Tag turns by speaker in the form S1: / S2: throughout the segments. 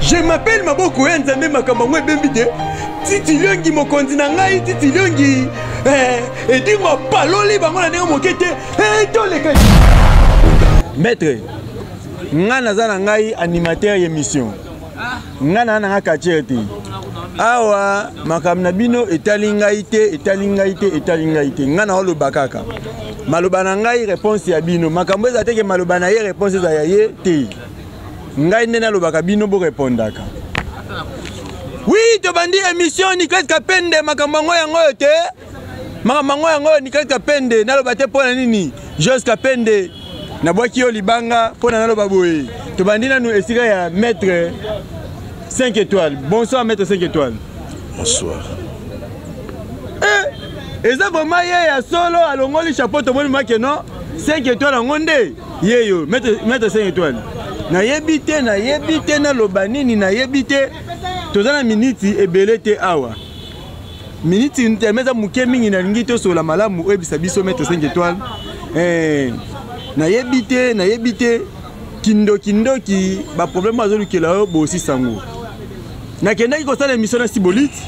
S1: Je m'appelle maboko ya Nzambe, makambo yango ebembi te. Titi Liongi, mokonzi na ngai, Titi Liongi, edingo apaloli bango na ndenge moke te. Toleka maître, ngai naza na ngai animateur ya émission, ngai naa nanga quartier te. Awa makambo na bino etali ngai te, etali ngai te, etali ngai te. Ngai naoloba kaka maloba na ngai, réponse ya bino. Makambo eza te ke maloba na ye, réponse eza ya ye te. Ngai nde nalobaka, bino borepondaka. Oui, tobandi émission. Nicolas Kapende, makambo yango yango oyo te, makambo yango yango oyo. Nicolas Kapende, naloba te mpo na nini? Jos Kapende, nabwaki yo libanga mpo na naloba boye. Tobandi nanu esika ya maître 5 étoiles. Bonsoir, maître 5 étoiles.
S2: Bonsoir.
S1: Eh, eza vraiment ye ya solo, alongoli chapeau, tomoni makeno 5 étoiles yango nde ye yo, maître 5 étoiles. Nayebi te, nayebi te naloba nini, nayebi te. Toza na miniti ebele te awa, miniti teme eza moke mingi. Nalingi tosola malamu, oyebisa biso, maître 5 étoiles. Nayebi te, nayebi te, kindokindoki baproblème azolukela yo bosisango. Nakendaki kosala émission na Siboliti.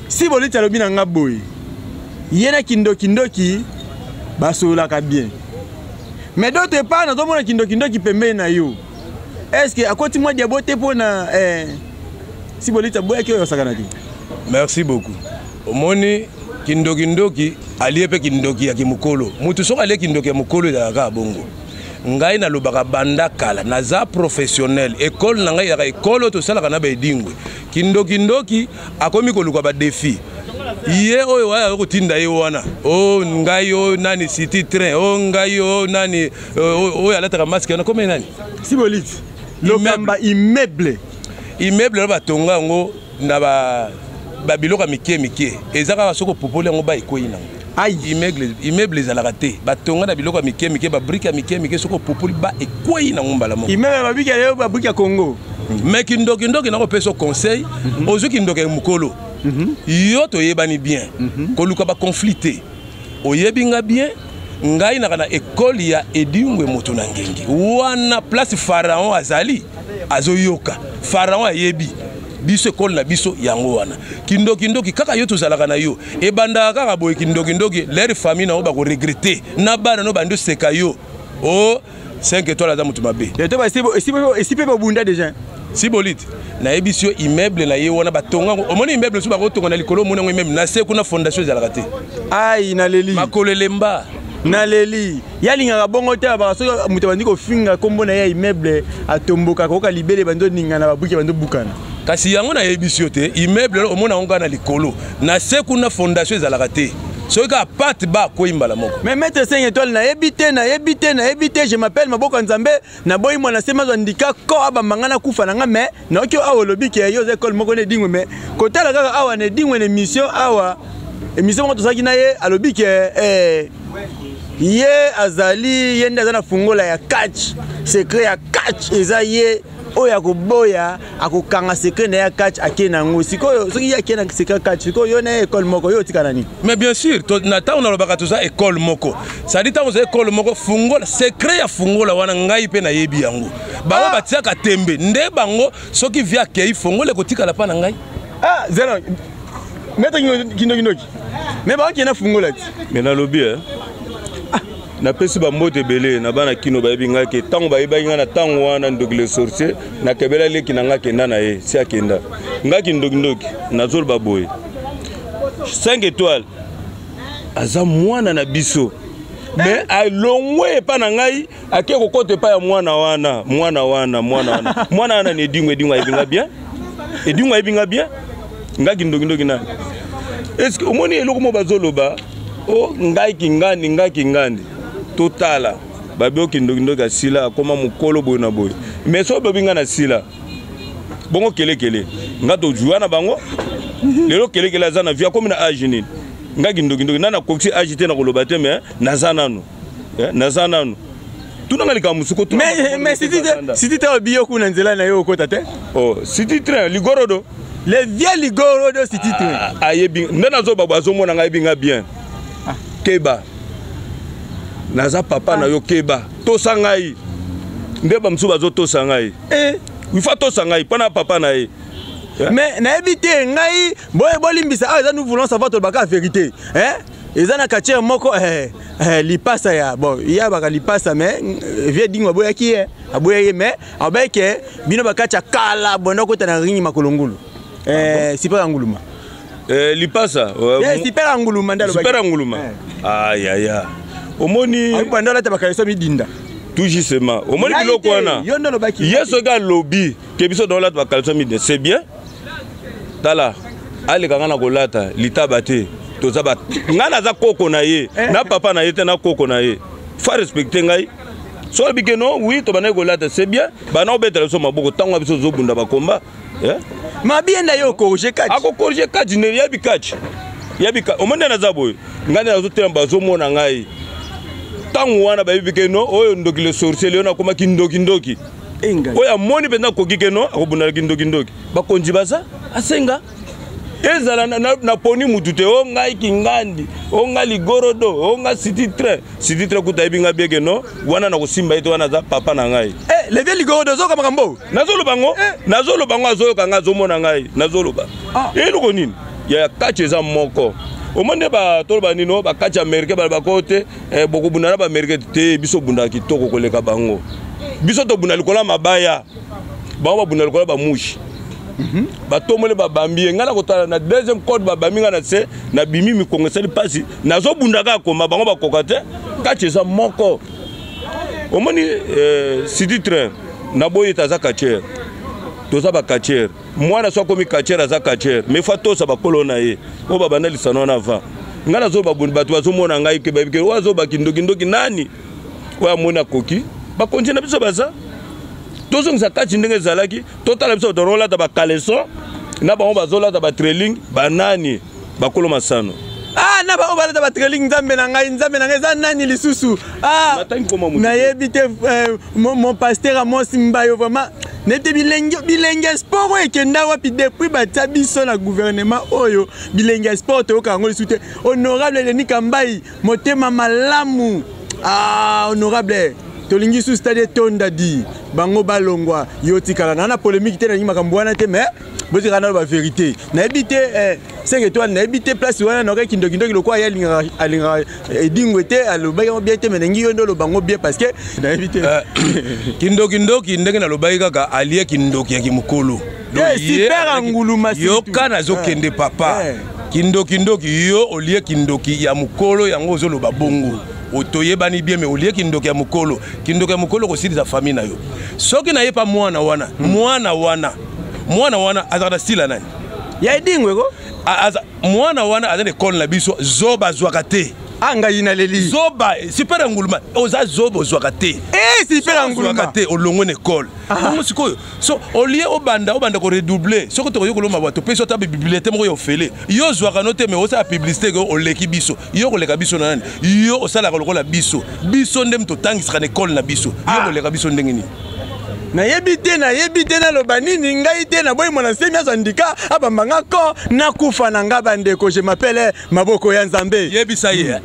S1: Siboliti alobi na nga boye, ye na kindokindoki basololaka bien, mais d'autre part nazomona kindokindoki pembeni na yo. Est ce que akoti mwa diabo te mpona Siboliti aboyaki oyo osakana te?
S2: Merci beaucoup. Omoni, kindokindoki alie mpe kindoki ya kimokolo. Motu soki alie kindoki ya mokolo, ezalaka kaka bongo. Ngai nalobaka banda kala, naza professionnel. Ekole na ngai ezalaka ekole oyo tosalaka na baedingwe. Kindokindoki akomi koluka badéfis. Ye oyo aya kotinda ye wana, o ngai o nani, city train, o ngai o nani, oyo alataka masque wana, komi nani?
S1: Siboliti Lokamba, immeuble.
S2: Immeuble wana batonga yango na babiloko ya mike mike. Eza kaka soki opopoli yango, ba ekwei nango. Immeuble ezalaka te. Batonga na biloko ya mike mike, babriques ya mike mike. Soki opopoli, ba ekwei nango mbala moko.
S1: Immeuble babriques ya babriques ya Congo.
S2: Mais kindokindoki, nakopesa conseil. Ozwi kindoki ya mokolo, yo toyebani bien, koluka baconflit te. Oyebi nga bien, ngai naka na ekole ya Edingwe, moto na ngengi wana, place Pharaon azali, azoyoka. Pharaon ayebi biso, ekole na biso yango wana. Kindokindoki kaka yo, tozalaka na yo, ebandaka kaka boye. Kindokindoki, lere famille na yo bakoregretter, na bana no bandi oseka yo, o 5 étoile aza moto mabe.
S1: Esi mpe bobunda déjà?
S2: Sibolite, nayebisi yo, immeuble na ye wana batonga yango. Omoni immeuble mosusu bakotonga na likolo, omoni yango immeuble, na se kuna fondation ezalaka te.
S1: Ai, naleli.
S2: Makolo elemba.
S1: Naleli. Ye alingaka bongo te. Abaka soki moto abandi kofinga nkombo na ye ya immeuble, atombokaka, koyoka libele bandi oningana, babriques bandi obukana.
S2: Kasi yango nayebisi yo te, immeuble omona yango kaka na likolo, na se kuna fondation ezalaka te. Soki kaka pate ba akwei mbala moko.
S1: Mais maître 5 étoile, nayebi te, nayebi te, nayebi te. Je m'appelle maboko ya Nzambe, naboyi mwana se mazwa ndika ko abamba nga, nakufa na nga. Mais nayoki awa olobi ke yo oza ekole moko na Edingwe. Mais kotala kaka awa na Edingwe, na émission awa, émission moko tozalaki na ye, alobi ke ye azali, ye nde aza na fungola ya catch. Secret ya catch eza ye oyo akoboya, akokanga secret na ye ya catch, ake na yango. Sikoyo soki ye ake na secret catch, sikoyo yo na ye ekole moko, yo otika na nini?
S2: Mais bien sûr, na ntango nalobaka toza ekole moko, sadi ntango oza ekole moko, fungola, secret ya fungola wana, ngai mpe nayebi yango. Bango batiaka tembe nde bango. Soki vi akei, fungola ekotikala mpa na ngai.
S1: Ah, zela, maître kindokindoki, mais bakokende fungola ti.
S3: Mais nalobi, napesi bambote ebele na bana Kino. Bayebi ngai ke ntango bayebaki ngai na ntango wana, Ndoki le sorcier, nakebela leki na ngai, akenda na ye si akenda. Ngai kindokindoki nazoloba boye, 5 étoile aza mwana na biso, mais alongwe epa na ngai, ake kokota epai ya mwana wana, mwana wana, mwana wana, mwana wana ni Edingo. Edingo ayebi nga bien, Edingo ayebi nga bien. Ngai kindokinoki nani? Est ce omoni eloko mo bazoloba o ngai kingandi, ngai kingandi? Totala babi o kindokindoki asila, akoma mokolo boye na boye. Mais soki babi ngai nasila bongo, kelekele nga tozwa na bango lelo. Kelekele aza na vie, akomi na age nini? Ngai kindokindoki nani akokisi age te na koloba te, mais naza nanu, naza nanu. Tunanga likambo mosuku.
S1: Mais siti te, obi yo kuna nzela na yo okota te.
S3: Oh, city train ligorodo.
S1: Le vieux ligorodo, city train.
S3: Ayebi nde nazoba bo, azomona ngai, ayebi nga bien. Keba, naza papa na yo, keba, tosa ngai nde bamosusu bazotosa ngai. Il faut atosa ngai mpo na papa na ye.
S1: Mais nayebi te, ngai boye bolimbisa awa, eza nous voulons savoir, tolobaka vérité, hein? Eza na quartier moko, lipasa ya bon ya baka lipasa, mais vieux Dingo aboyaki ye, aboyaki ye, mais aboyaki ke bino bakati ya kala bonda okota na ringi makolo ngulu, super ya nguluma.
S3: Lipasa.
S1: Super ya nguluma nde alobaki.
S3: Super ya nguluma. Ayaya, omoni.
S1: Banda olata bakaleso midinda.
S3: Tout justement, omoni biloko wana.
S1: Yo nde olobaki.
S3: Ye soki alobi ke biso tolata bakaleso midinda, c'est bien. Tala, aleka nga na kolata litaba te. Toza ba, ngai naza koko na ye na papa na ye te, na koko na ye, faut respecter ngai. So alobi ke non, oui, tobandaki kolata, c'est bien. Bana obetela biso maboko ntango ya biso tozobunda bakomba.
S1: Mabi ye nde yo okorige kati.
S3: Akokorige kati nde yabi kati, yabi kati. Omoni nde naza boye, ngai nde nazotema, bazomona ngai ntango wana, bayebi ke no, oyo ndoki le sorcier leo nakomaki ndokindoki. Oyo amoni mpenza akoki ke no akobundana kindokindoki. Bakonzi baza asenga ezala na poni mutu te. O ngai kingandi, o ngai ligorodo, o ngai city train, city train kuta ayebi ngai bien ke no, wana nakosimba ye te, wana aza papa na ngai.
S1: Le vieux ligorodo, ozoyoka makambo?
S3: Nazoloba ngo, nazoloba ngo, azoyoka ngai, azomona ngai nazoloba. Eloko nini ya kati eza moko, omoni nde toloba nini, o bakati américain balobaka te, bokobunda na baaméricain te. Biso obundaka kitoko koleka bango. Biso tobunda likolo ya mabaya, bango babunda likolo ya bamushi. Batomboli, babambi ye, ngai nakotala na deuxième code, babambi ngai na se, nabimi, mikongo esali mpasi, nazobunda kaka koma, bango bakoka te. Kati eza moko, omoni, city train naboyi ete aza catcheur. Toza bacatcheur. Mwana so akomi catcheur, aza catcheur, mais faut atosa bakolo na ye oyo babanda lisano wana avant. Ngai nazoba, bato bazomona ngai ke bayebi ke oyo azoba kindokindoki nani. Oyo amoni akoki, bakonzi na biso baza, tozongisa kati ndenge ezalaki. Totala biso tozolata bacaleçon na bango bazolata batraining, banani bakolo masano?
S1: Ah, na bango balata batraining. Nzambe na ngai, nzambe na ngai, eza nani lisusu? Ah, nayebi te, mon pasteur Amos Mbayo, vraiment nayebi te bilenge, bilenge ya sport oyo ekenda wapi depuis batia biso na gouvernement oyo. Bilenge ya sport toyoka yango lisusu te. Honorable Denis Kambai, motema malamu. Ah, honorable, tolingi su stade etonda di bango balongwa, yo tikala na polémique te, nalingi makambo wana te, mais botikala na bavérité. Nayebi te, 5 étoile, nayebi te place wana naokaki kindokindoki lokola ye alingaka edingwe te, alobaki yango bien te, mais nangi yo nde oloba yango bien, parce que nayebi te.
S2: Kindokindoki, ndenge nalobaki kaka, alie kindoki ya kimokolo.
S1: Super nguluma.
S2: Yoka, nazokende papa. Kindokindoki, yo olie kindoki ya mokolo, yango ozoloba bongo. Toyebani bien, mais olie kindoki ya mokolo. Kindoki ya mokolo kosilisa famille na yo. Soki nayepa mwana wana, mwana wana, mwana wana azalaka na style ya nani?
S1: Ya edingwe ko.
S2: Mwana wana aza na ekole na biso. Zoba azwaka te.
S1: A ngai naleli.
S2: Zoba, super ya nguluma, oza zoba, ozwaka te.
S1: Super ya nguluma.
S2: Te, olongwe na ekole bongo. Sikoyo so olie obanda koredoubler, soki tokoki kolomba bato, topesi ata bibliothèque moko ya ofele. Yo ozwaka no te, mais osala publicité ke oleki biso. Yo koleka biso na nani? Yo osalaka lokola biso. Biso nde moto otangisaka na ekole na biso. Yo koleka biso ndenge nini?
S1: Nayebi te, nayebi te naloba nini. Ngai te, naboyi mwana nsemi azwa ndika, abamba ko nakufa na nga. Bandeko, je m'appelle maboko ya Nzambe.
S2: Yebisa ye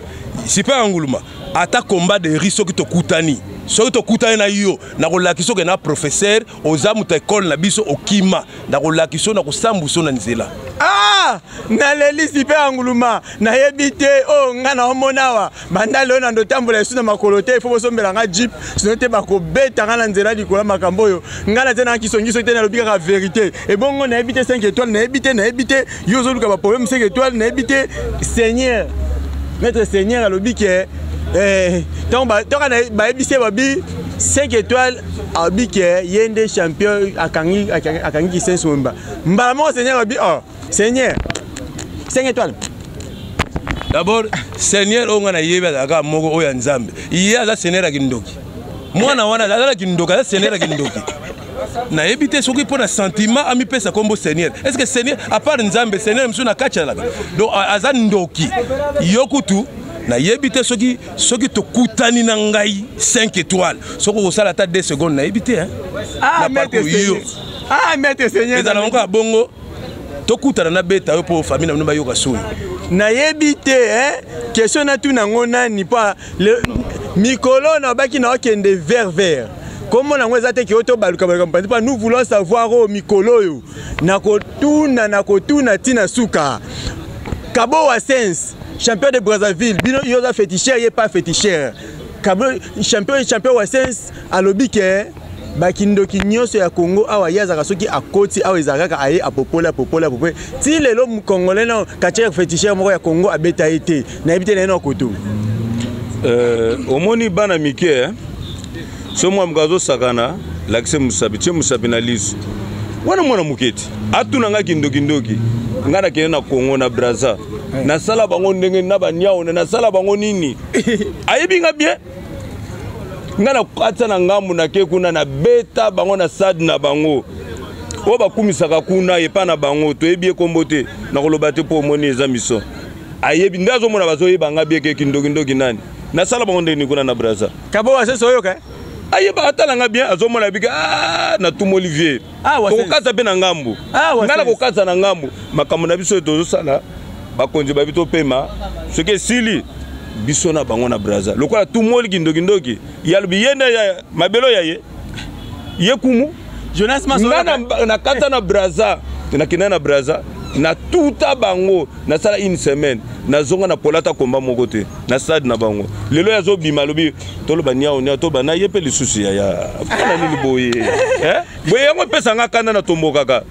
S2: super ya nguluma, ata combat de riz, soki tokutani, soki tokutani na yo, nakolakisa soki na professeur oza moto ekole na biso okima, nakolakisa yo, nakosambusa yo na nzela.
S1: Ah, naleli super ya nguluma. Nayebi te oyo oh, ngai naomona awa. Banda lelo na ndotambola esu na makolo te, ifo bosombela nga jeep, sinon te bakobeta nga na nzela likolo ya makambo oyo. Ngai naza na kisongiso te, nalobi kaka vérité. Ebongo nayebi te, 5 étoile, nayebi te, nayebi te, yo ozoluka baproblème. 5 étoile, nayebi te. Seigneur, maître Seigneur alobi ke ntango bayebisi ye, babi 5 étoile alobi ke ye nde champion, akangi kisenso mobimba mbala moko. Seigneur alobi, oh Seigneur 5 étoiles.
S2: D'abord, seigneur oyo ngai nayebi azalaka moko, oyo ya Nzambe. Ye aza seigneur ya kindoki. Mwana wana aza na kindoki, aza seigneur ya kindoki. Nayebi te soki mpo na sentiment amipesa nkombo seigneur. Est ce que seigneur, à part Nzambe, seigneur mosusu na kati azalaka? Donc aza ndoki. Yo kutu nayebi te soki tokutani na ngai 5 étoiles, soki okosala ata 2 secondes, nayebi te.
S1: Ah, maître Seigneur. Ah, maître Seigneur.
S2: Ezala moko ya bongo, tokutana, nabeta yo mpo famille na bino bayoka soni.
S1: Nayebi te, eh? Question natuna yango nani, mpo mikolo nabaki naokende vert vert. Kombo nango eza te ke tobaluka baluka mopanzi mpo nous voulons savoir oyo mikolo oyo nakotuna nakotuna ntina suka. Kabowa Sense, champion de Brazzaville, bino yo oza féticheur, ye pas féticheur. Kabo champion, champion wa Sense alobi ke bakindoki nyonso ya Congo awa ye azalaka soki akoti awa ezalaka kaka aye apopole apopole apopole ti lelo congolais na catcheur féticheur moko ya Congo abeta ye te, nayebi te na ye na koto.
S3: Omoni bana mike eh? So mwana moke azosakana, lakise mosapi, tie mosapi na liso wana, mwana moke ti atuna ngai kindokindoki. Ngai nakende na Congo na Braza, nasala bango ndenge na baniao, nasala bango nini, ayebi nga bien. Ngai nakatisa na ngambu, nake kuna, nabeta bango na stade na bango oyo bakumisaka kuna epa na bango. Toyebi ye kombo te, nakoloba te mpo omoni eza miso. Ayebi nde azomona, bazoyeba nga bien ke kindokindoki nani, nasala bango ndenge kuna na Braza.
S1: Kabowa Sense, oyoka?
S3: Ayeba, atala nga bien, azomona bika ah, natumoli vie.
S1: Ah,
S3: tokokata mpe na ngambu.
S1: Ah,
S3: ngai nakokata na ngambu. Makambo na biso oyo tozosala, bakonzi babi topema, soki esili biso na bango na Braza lokola tumoli kindokindoki, yalobi ye nde mabelo ya ye ye kumu.
S1: Jonas.
S3: Nga nakata na Braza, nakenda na Braza, natuta bango, nasala une semaine, nazonga na polata komba moko te na stade na bango. Lelo azobima, alobi toloba niao niao, toba na ye mpe lisusu. Yaya, mpona nini boye? Boye yango epesanga kanda, na tombokaka.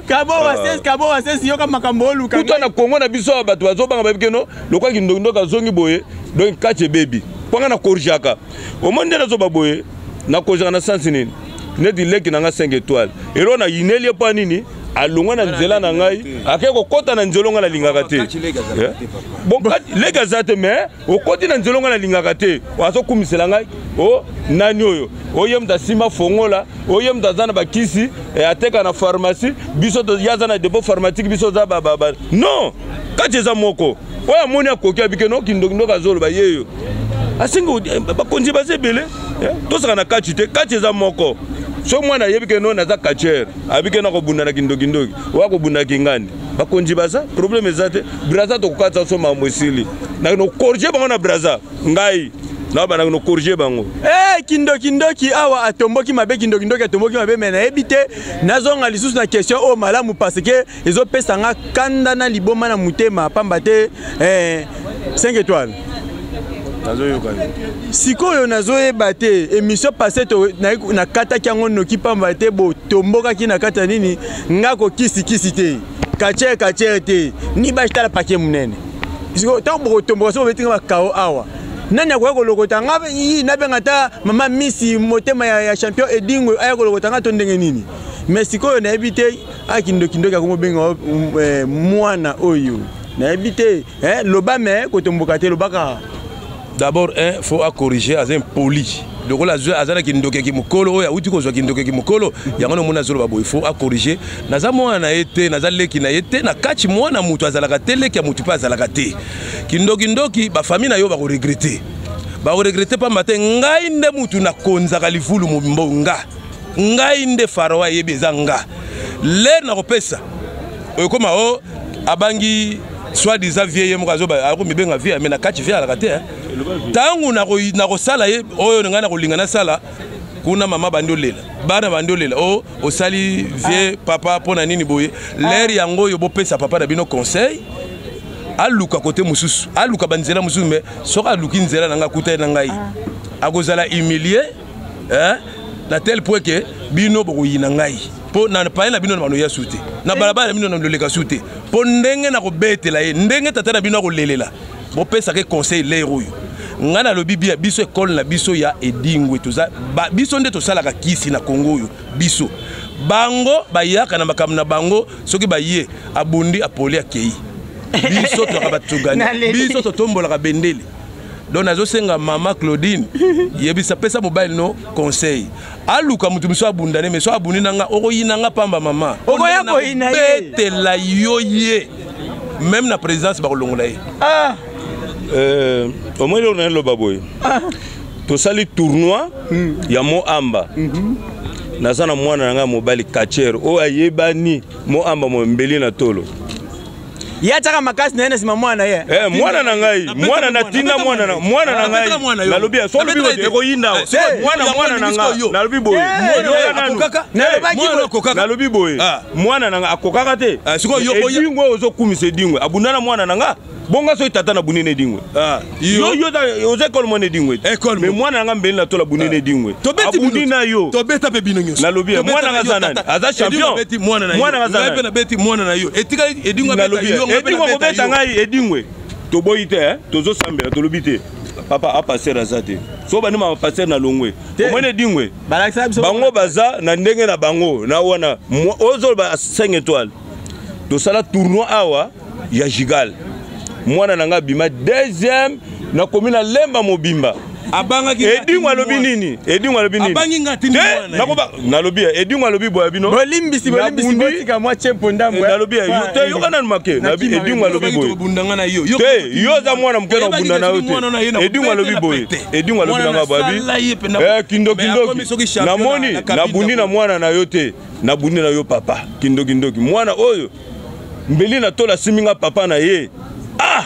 S1: Kabowa Sense, Kabowa Sense, yoka makambo oluka.
S3: Kuta na Kongo na biso awa, bato bazobanga, bayebi keno lokola kindongindoki azongi boye, donc kati ebebi. Mpo nga na korjaka, omoni nde nazoba boye, nakozaka na sansi nini, neti leki na nga 5 étoile elo na yineli ye mpo nini alongwa na nzela na ngai, ake kokɔta na nzela ngai nalingaka te. Bon, leki aza te, mais okɔti na nzela ngai nalingaka te, azokumisela ngai o nani oyo, oye moto asimba fongola, oye moto aza na bakisi, ateka na pharmacie, biso ye aza na dépôt pharmatique, biso oza non kati eza moko oyo amoni akoki abike no kindokindoki azoloba yeyo asengi. Bakonzi baza ebele, tosaka na kati te, kati eza moko. So mwana ayebi ke no naza catcheur, ayebi ke nakobunda na kindokindoki, oyo akobunda kingandi, bakonzi baza, problème eza te. Braza tokokatisa so makambo esili, nakocorriger bango na Braza, ngai naobanda nocorriger bango.
S1: Hey, kindokindoki awa atomboki mabe, kindokindoki atomboki mabe. Me nayebi te, nazonga lisusu na question oyo malamu parce que ezopesa nga kanda na liboma na motema pamba te. 5 étoiles.
S3: Nazoyoka yo.
S1: Sikoyo nazoyeba te, émission passé nakataki yango noki pamba te botombokaki na kati ya nini. Nga kokisikisi te, catcheur catcheur te, ni bashitala pake monene. Sikoyo ntango bokotomboka, soki bobetinga bakao awa, nani akoya kolokota nga? Nabenga ata mama misi motema ya champion Edingo aya kolokota nga to ndenge nini? Mais sikoyo nayebi te, akindokindoki akomobenga mwana oyo, nayebi te. Loba me kotomboka te, lobaka.
S2: D'abord un faut acorriger, aza impoli lokola aza na kindokeki mokolo oyo awuti kozwa kindokeki mokolo yango na omoni azoloba boye. Faut acorriger, naza mwana na ye te, naza leki na ye te. Na kati mwana moto azalaka te, leki ya motu mpe azalaka te. Kindokindoki, bafamille na yo bakoregretter, bakoregretter pamba te ngai nde mutu nakonzaka livulu mobimbo. Nga, ngai nde farao ayebi, eza nga lere nakopesa ekoma o abangi soi-disant vieux. Ye moko akomibenga vieux, mais na kati vieux alaka te. Ntango nakosala ye oyo ngai nakolinga nasala kuna, mama bandi olela, bana bandi olela, o osali vieux papa mpo na nini boye? Lere yango oyo bopesa papa na bino conseil, aluka kote mosusu, aluka banzela mosusu. Mais soki aluki nzela na ngai, akutani na ngai, akozala humilie na tel point ke bino bokoyina ngai mpo na paye na bino na bano ya su te, na balabala na bino na loleka su te, mpo ndenge nakobetela ye, ndenge tata na bino akolelela. Bopesaka conseil lere oyo ngai nalobi bia biso ekole na biso ya Edingwe, toza biso nde tosalaka kisi na Kongo oyo. Biso bango bayaka na makambo na bango, soki baye abundi, apoli, akei. Biso toyaka bato gani, biso totombolaka bendele. Donc nazosenga mama Claudine, yebisa, pesa mobali no conseil, aluka motu mosusu abundane. Mais so abundi na nga, okoyina nga pamba, mama.
S1: Okoya koyina
S2: ye. Betela yo ye même na présidence bakolongola ye.
S1: Ah.
S3: Omoni eloko naloba boye, tosali tournoi ya Moamba. Naza na mwana na ngai mobali catcheur oyo ayebani Moamba, mombeli na tolo.
S1: Ye atiaka makasi na ye na nsima mwana na ye.
S3: Eh, mwana na ngai, mwana na tinda mwana na mwana na ngai. Nalobi ya solo biko ekoyinda. Mwana mwana na ngai. Nalobi boye. Nalobi boye. Mwana na ngai akokaka te. Edingwe ozokumisa Edingwe. Abunda na mwana na ngai. Bonga soki tata na bunene Edingwe. Yo yo oza ekole mwana Edingwe. Mais mwana na ngai mbeli na tola bunene Edingwe. Abundi na yo.
S2: Tobeta pe bino nyonso.
S3: Nalobi mwana nga aza nani? Aza champion.
S2: Mwana nga aza nani? Ngai pe nabeti mwana na yo. Etikali Edingwe abeta yo,
S3: ngai pe nabeta yo. ngai Edingwe. Toboyi te, tozosambela tolobi te. Papa a pasteur aza te. So bani ma pasteur na longwe. Omoni Edingwe. Bango baza na ndenge na bango na wana ozoloba 5 étoiles. Tosala tournoi awa ya Gigal. Mwana na nga bima deuxième nakomi na lemba mobimba.
S2: Abangaki
S3: Edingwe alobi nini? Edingwe alobi nini?
S2: Abangi nga atindi mwana na ye.
S3: Nakoba nalobi Edingwe alobi boya bino.
S1: Bolimbisi bolimbisi botika mwa chempo ndambo.
S3: Nalobi yo te yoka nanu make. Nalobi Edingwe alobi boye.
S2: Bunda nga na yo.
S3: Te yo oza mwana moke na bunda na yo te. Edingwe alobi boye. Edingwe alobi na nga babi. Eh kindoki ndoki. Namoni nabundi na mwana na yo te. Nabundi na yo papa. Kindoki ndoki. Mwana oyo mbeli na tola asimbi nga papa na ye. Ah!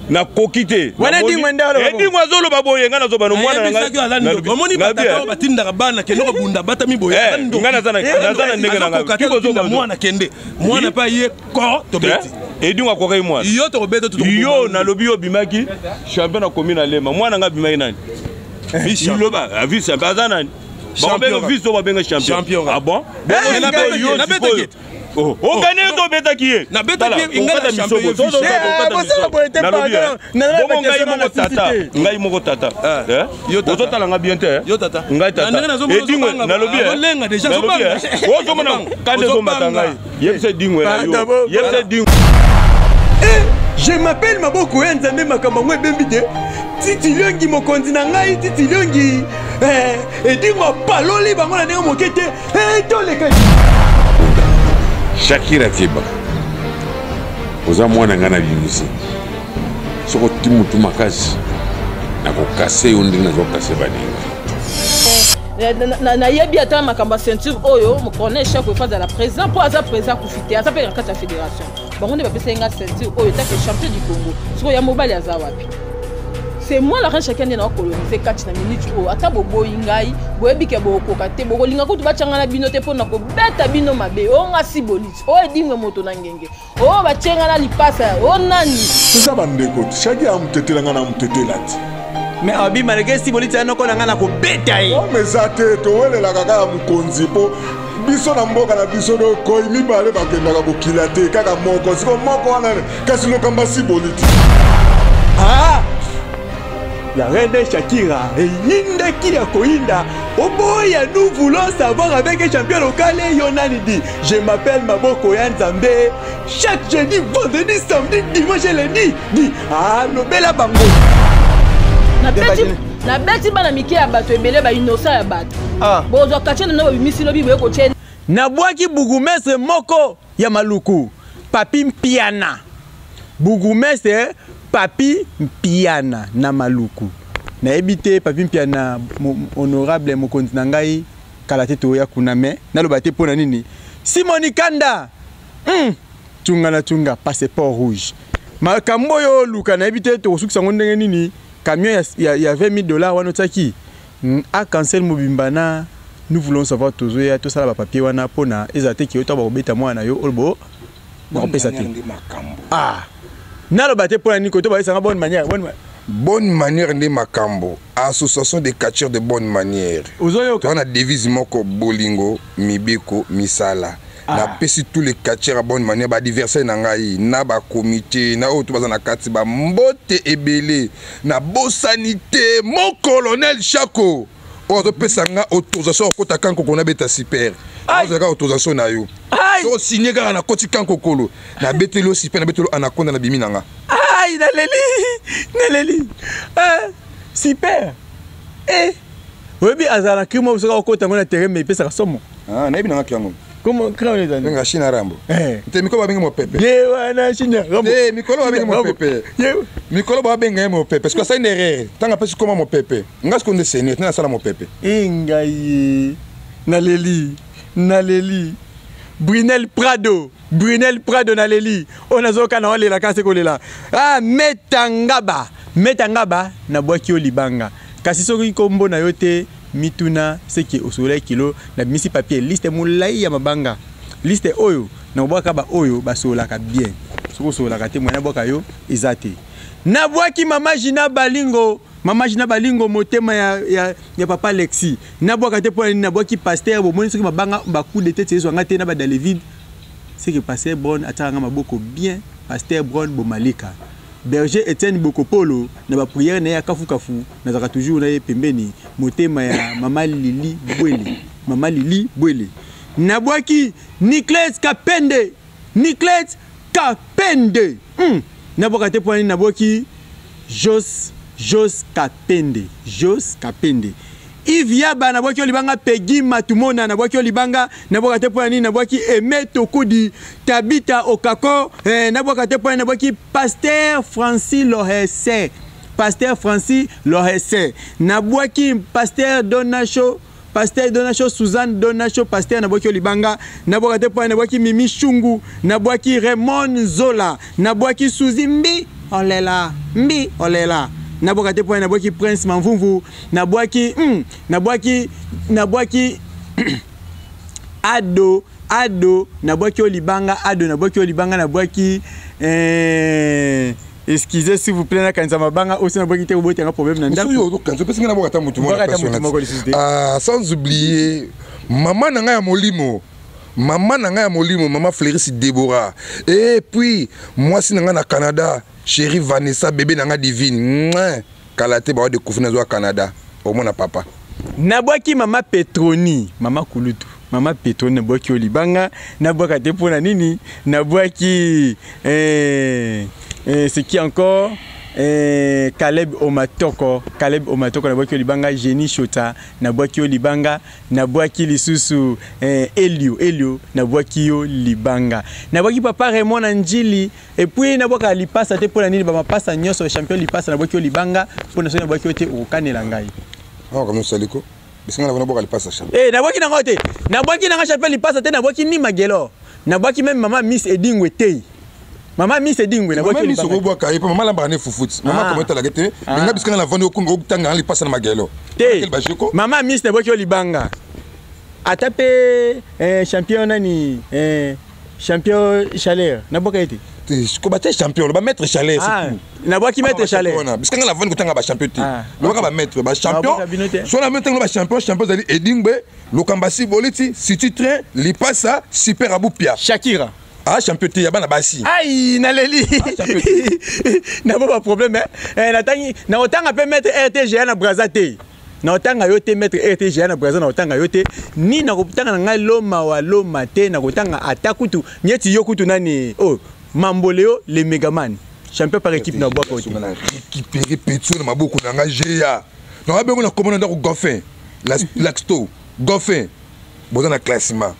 S3: Nakoki te.
S1: Wana Edingwe nde aloba.
S3: Edingwe azoloba boye nga nazoba no mwana na
S2: ngai. Omoni batata oyo batindaka bana kende kobunda batami boye.
S3: Nga naza na naza na ndenge na ngai.
S2: Kiko zoba mwana kende. Mwana pa ye ko tobeti.
S3: Edingwe akokaki mwana.
S2: Yo tokobeta to.
S3: Yo nalobi yo bimaki champion na commune Alema. Mwana nga bimaki nani? Vice vice champion aza nani? Babenga vice to babenga champion. Ah bon?
S2: Nabetaki.
S3: Ogane yo to obetaki ye.
S2: Nabetaki ye nga na champion ye vice.
S1: Bosala boye te pardon.
S3: Bongo ngai moko tata, ngai moko tata. Ozotala nga bien te.
S2: Yo tata.
S3: Ngai tata. Edingwe nalobi.
S2: Olenga déjà ozobanga.
S3: Ozomona kande ezomata ngai. Yebisa Edingwe na yo. Yebisa Edingwe.
S1: Eh, je m'appelle Maboko ya Nzambe makambo yango ebembi te. Titi Liongi mokonzi na ngai Titi Liongi. Eh, Edingwe apaloli bango na ndenge moke te. Eh, toleka.
S4: Shakira Keba, oza mwana ngai nabimisi soki oti motu makasi nakokase yo ndenge nazokase baninga.
S5: Nayebi ata makambo ya ceinture oyo colonel Chako efa azala président mpo aza président akufi te, aza mpe na kati ya fédération. Bango nde bapesaki nga ceinture oyo etake champion du Congo. Sikoyo ya mobali aza wapi? C'est moi la reine Shakira nde nakolonize kati na minute oyo. Ata boboyi ngai, boyebi ke bokokoka te, bokolinga kutu batyanga na bino te mpo na kobeta bino mabe. Oyo nga siboliti, oyo Edingwe moto na ngenge, oyo batyenga na lipasa, oyo nani?
S6: Toza bandeko, Shaki amutetela nga na amutetela te.
S1: Mais abi malgré siboliti ya noko na nga na kobeta ye.
S6: Ome eza te, towelelaka kaka mokonzi mpo biso na mboka na biso do koi mibale bakendaka bokila te, kaka moko siko moko wana kasi lokamba siboliti.
S1: Ah! La reine Shakira eyindaki ya koyinda oboya. Nous voulons savoir avec un champion local yo nani dit je m'appelle Maboko ya Nzambe chaque jeudi, vendredi, samedi, dimanche et lundi dit ah lobela bango.
S5: Nabeti bana mike ya bato ebele, ba innocent ya bato. Bozwa quartier na babimisi lobi boye kotie.
S1: Nabwaki bourgmestre moko ya Maluku, Papi Mpiana. Bourgmestre Papi Mpiana na Maluku. Nayebi te Papi Mpiana honorable mokonzi na ngai kala te toya kuna mais naloba te pona nini. Simoni Kanda. Tunga na tunga passeport rouge. Makambo oyo oluka nayebi te tokosukisa ngo ndenge nini. Camion ya 20 000 $ wana otiaki a cancel mobimba na nous voulons savoir tozoya tosala ba papier wana pona ezala te ki to bakobeta mwana na yo olobo bakopesa te. Ah naloba te pona nini koto bayesanga bonne manière, bonne
S4: bonne manière nde makambo. Association des catcheurs de bonne manière.
S1: Ozoyoka.
S4: Toza na devise moko bolingo mibeko misala. Napesi tous les catcheurs à bonne manière, ba adversaire na ngai na ba comité na oyo to baza na kati ba mbote ebele. Na bosani te mon colonel Chako oyo azopesa nga autorisation ya kokota kankoko na beta super. Azalaka autorisation na yo. So signé kaka na koti kankokolo na beteli yo super, na beteli yo anaconda na bimi na nga.
S1: Ai, naleli, naleli. Super. Eh. Oyebi azala na crime soki akota ngo na terrain mais epesaka somo.
S4: Ah, nayebi na nga yango.
S1: Comment crime ezali?
S4: Benga China Rambo. Te mikolo babengi mopepe.
S1: Ye wana China Rambo.
S4: Te mikolo babengi mopepe. Mikolo babenga ye mopepe parce que asali une erreur. Tanga apesi koma mopepe. Nga sikoyo nde seigneur, tena asala mopepe.
S1: Ngai naleli, naleli. Brunel Prado, Brunel Prado naleli. Oyo nazoyoka na olela kasi kolela. Ah, Meta Ngaba, Meta Ngaba nabwaki yo libanga. Kasi soki kombo na yo te mituna seke osololaki kilo nabimisi papier liste molai ya mabanga. Liste oyo nakobwaka ba oyo basololaka bien. Soki osololaka te moyen nabwaka yo eza te. Nabwaki mama Gina Balingo Mama Gina Balingo motema ya, ya, ya papa Alexis. Nabwaka te mpo na nini nabwaki pasteur bomoni soki mabanga ba coup de tete ezwa nga te na ba David. C'est que pasteur Brown atiaka nga maboko bien, pasteur Brown Bomalika. Berger Etienne Bokopolo na ba prière na ye ya kafu kafu nazalaka toujours na ye pembeni motema ya mama Lili Bwele. Mama Lili Bwele. Nabwaki Niclès Kapende. Niclette Kapende. Nabwaka te mpo na nini nabwaki Jos Jos Kapende. Jos Kapende. Yves Yaba nabwaki yo libanga Peggy Matumona nabwaki yo libanga nabwaka te mpo na nini nabwaki Aime Tokudi Tabita Okako nabwaka te mpo na nini nabwaki Pasteur Francis Lohese Pasteur Francis Lohese nabwaki Pasteur Donasho Pasteur Donasho Suzanne Donasho Pasteur nabwaki yo libanga nabwaka te mpo nabwaki Mimi Shungu nabwaki Raymond Zola nabwaki Suzy Mbi olela Mbi olela nabwaka te mpo nabwaki Prince Mamvumvu nabwaki nabwaki nabwaki Ado Ado nabwaki yo libanga Ado nabwaki yo libanga nabwaki excusez s'il vous plaît nakanisa mabanga oyo nabwaki te kobotanga problème na ndako
S4: oyo okanisa opesi ngai nabwaka ata motu
S1: moko ata motu moko lisusu te.
S4: Ah, sans oublier mama na ngai ya molimo mama na ngai ya molimo mama Fleuris Deborah et puis mwasi na ngai na Canada chérie Vanessa bébé na ngai divine. Mouah. Kala te bawa découvrir nazwa Canada omona papa.
S1: Nabwaki mama Petroni, mama Kulutu, mama Petroni nabwaki yo libanga, nabwaka te mpo na nini? Nabwaki c'est qui encore? Caleb Omatoko, Caleb Omatoko nabwaki yo libanga, Jenny Shota nabwaki yo libanga, nabwaki lisusu Elio, Elio nabwaki yo libanga. Nabwaki papa Raymond na Njili. Et puis nabwaka lipasa te mpo na nini ba mapasa nyonso champion lipasa nabwaki yo libanga mpo na soki nabwaki yo te okokanela ngai.
S4: Awa kama osaliko bisinga na nabwaka lipasa champion.
S1: Nabwaki nango te. Nabwaki nanga champion lipasa te, nabwaki ni Magelo. Nabwaki même mama Miss Edingwe te. Mama Miss Edingwe nabwaki
S4: Mama Miss okobwaka ye mpo mama alambaka ne fufuti. Mama kama etalaka te. Nga bisinga na vandi okunga okutanga na lipasa na Magelo.
S1: Te. Mama Miss nabwaki yo libanga. Ata pe champion nani champion chaleur nabwaka ye te.
S4: Ko batia champion loba maître chaleur
S1: c'est tout. Nabwaki maître chaleur.
S4: Wana bisika nga lavandi kotanga ba champion te. Lobaka ba maître ba champion. So na maître ba champion champion ezali Edingbe, Lokambasi Boliti, City Train, Lipasa, Super Abupia.
S1: Shakira.
S4: Ah champion te ya bana basi.
S1: Ai naleli. Nabo ba problème eh natangi na otanga pe maître RTGA na Brazza te. Na otanga yo te maître RTGA na Brazza na otanga yo te ni na kotanga na ngai loma wa loma te na kotanga ata kutu nyeti yo kutu nani oh Mamboleo le Megaman champion par équipe na bwaka ote.
S4: Na récupérer petit na maboko na ngai GA. Na bengo na komona ndako Goffin. Laxto Goffin. Boza na classement.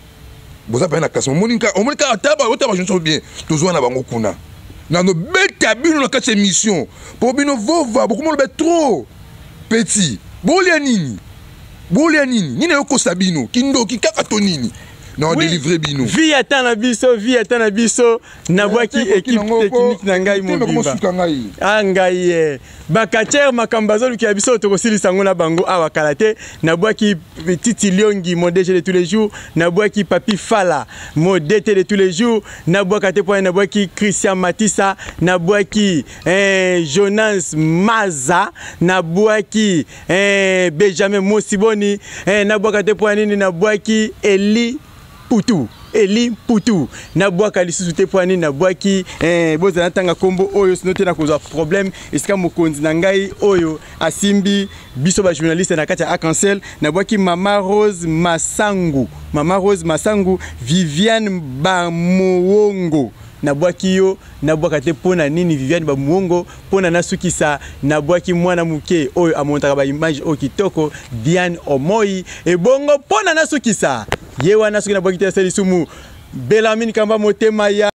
S4: Boza pe na classement. Moninka omonika ata ba ota ba jeune bien. Tozwa na bango kuna. Na no beta bino na kati émission. Po bino vova beaucoup moloba trop. Petit. Bolia nini? Bolia nini? Nini yokosa bino? Kindoki kaka to nini? Na
S1: Oui.
S4: délivrer bino.
S1: Vie ata na biso, vie ata na biso. Nabwaki équipe technique na ngai mobimba. Ah ngai ye. Ba catcheur makambo bazolukela biso tokosilisa yango na bango awa kala te. Nabwaki Titi Liongi mon DG de tous les jours, nabwaki Papi Fala mon DT de tous les jours, nabwaka te point nabwaki Christian Matissa, nabwaki Jonas Maza, nabwaki Benjamin Mosiboni, nabwaka te point nini nabwaki Eli Putu. Eli Putu. Nabwaka lisusu te point nini nabwaki bozala natanga kombo oyo sino te nakozwa problème esika mokonzi na ngai oyo asimbi biso ba journaliste na kati ya Arc-en-Ciel. Nabwaki Mama Rose Masangu, Mama Rose Masangu, Viviane Bamuongo. Nabwaki yo, nabwaka te pona nini Viviane Bamuongo, pona nasukisa nabwaki mwana moke oyo amontaka ba image oyo kitoko Diane Omoi. Ebongo pona nasukisa ye wana soki nabwaki te asali lisumu Belamine Kamba motema ya